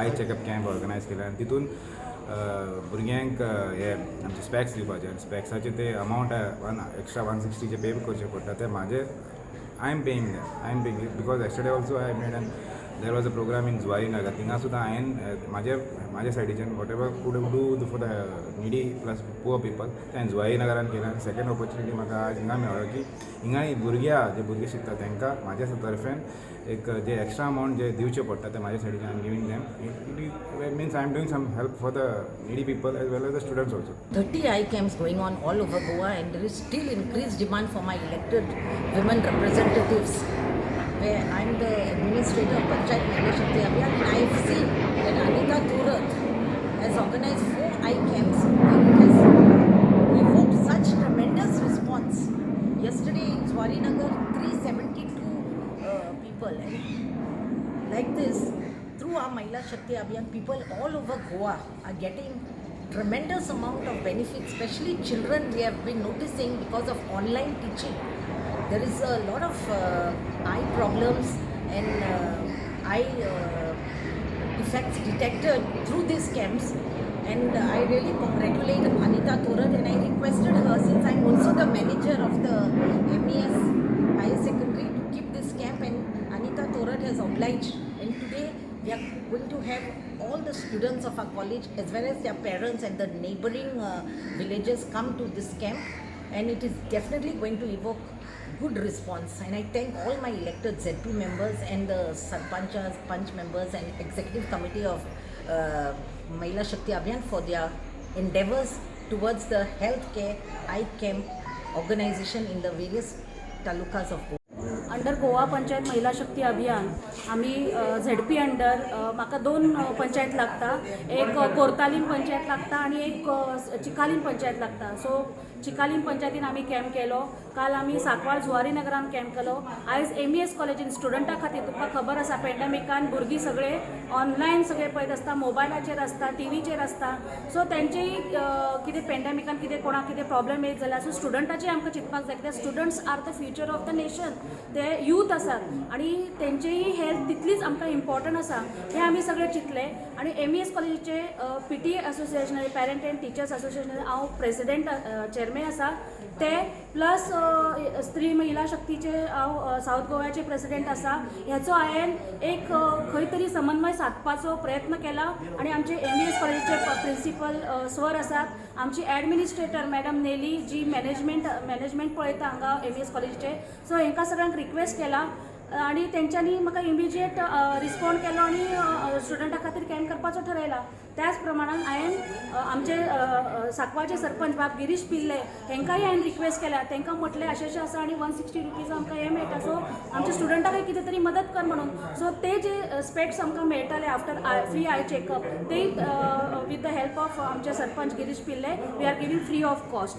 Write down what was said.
I checkup camp organise केला आनी तितून भुरग्यांक हे आमचे स्पॅक्स दिवपाचे आनी स्पॅक्साचे ते अमावंट वन एक्स्ट्रा 160चे पे करचे पडटा, ते म्हाजे I am paying. I am paying because yesterday also I made an there was a program in Zuari Nagar. थिंगा सुद्दां हांवें म्हाज्या सायडीच्यान whatever could do for the needy plus poor people, तें हांवें जुवारी नगरान केलें. आनी सेकंड ऑपॉर्चुनिटी म्हाका आज हिंगा मेळ्ळो की हिंगा भुरगे आहा, जे भुरगे शिकता, तांकां म्हाज्या तर्फेन एक जे एक्स्ट्रा अमावंट जे दिवचे पडटा, ते म्हाज्या सायडीच्यान I am giving them. It means I am doing some help for the needy people as well as the students also. 30 eye camps going on all over Goa, and there is still increased demand for my elected women representatives, where I'm the administrator of Panchayat Mahila Shakti Abhiyan, and I have seen that Anita Thorat has organized four eye camps and it has evoked such tremendous response. Yesterday in Zuarinagar, 372 people, and like this, through our Mahila Shakti Abhiyan, people all over Goa are getting tremendous amount of benefits, especially children. We have been noticing, because of online teaching, there is a lot of eye problems and eye defects detected through these camps. And I really congratulate Anita Thorat, and I requested her, since I'm also the manager of the MES Higher Secondary, to keep this camp, and Anita Thorat has obliged, and today we are going to have all the students of our college as well as their parents and the neighboring villages come to this camp, and it is definitely going to evoke good response. And I thank all my elected ZP members and the sarpanchas, panch members and executive committee of Mahila Shakti Abhiyan for their endeavors towards the healthcare eye camp organization in the various talukas of Goa. Under Goa panchayat महिला शक्ती अभियान आमी ZP under म्हाका दोन पंचायत लागता. एक कोर्तालीम पंचायत लागता आनी एक चिकालीम पंचायत लागता. सो चिकालीम पंचायतीन आमी कॅम्प केलो. काल आमी सांकवाळ जुवारी नगरान कॅम्प केलो. आयज एमईएस कॉलेजीन स्टुडंटा खातीर. तुमकां खबर आसा, पेंडमिकान भुरगीं सगळे ऑनलायन सगळे पळयत आसता, मोबायलाचेर आसता, टिवीचेर आसता. सो तेंचेय कितें पेंडमिकान कितें कोणाक कितें प्रॉब्लेम येयत जाल्यार, सो स्टुडंटाचें आमकां चिंतपाक जाय, कित्याक students are the future of the nation. ते यूथ आसात आनी तेंचेय हेल्थ तितलीच आमकां इम्पॉर्टंट आसा, हें आमी सगळें चिंतलें. आनी एमईएस कॉलेजीचे PTA association, parent and teachers association, हांव प्रेसिडेंट, चेअरमॅन आसा ते, प्लस स्त्री महिला शक्तीचे हांव सावथ गोव्याचे प्रेसिडेंट आसा. हेचो हांवें एक खंय तरी समन्वय सादपाचो प्रयत्न केला आनी आमचे एमईएस कॉलेजीचे प्रिंसिपल सर आसात, आमची एडमिनिस्ट्रेटर मॅडम नेली जी मॅनेजमेंट पळयता हांगा एमईएस कॉलेजीचे, सो हेंकां सगळ्यांक रिक्वेस्ट केला आनी तेंच्यांनी म्हाका इमिजिएट रिस्पॉन्ड केलो आनी स्टुडंटा खातीर कॅम्प करपाचो ठरयला. त्याच प्रमाणान हांवें आमचे सांकवाळचे सरपंच बाब गिरीश पिल्ले हेंकांय हांवें रिक्वेस्ट केल्या. तांकां म्हटलें, अशें अशें आसा आनी 160 रुपीज आमकां हें मेळटा, सो आमच्या स्टुडंटाकय कितें तरी मदत कर म्हणून. सो ते जे स्पेक्स आमकां मेळटाले आफ्टर फ्री आय चॅकअप, ते विथ the help of आमचे सरपंच गिरीश पिल्ले, we are giving free of cost.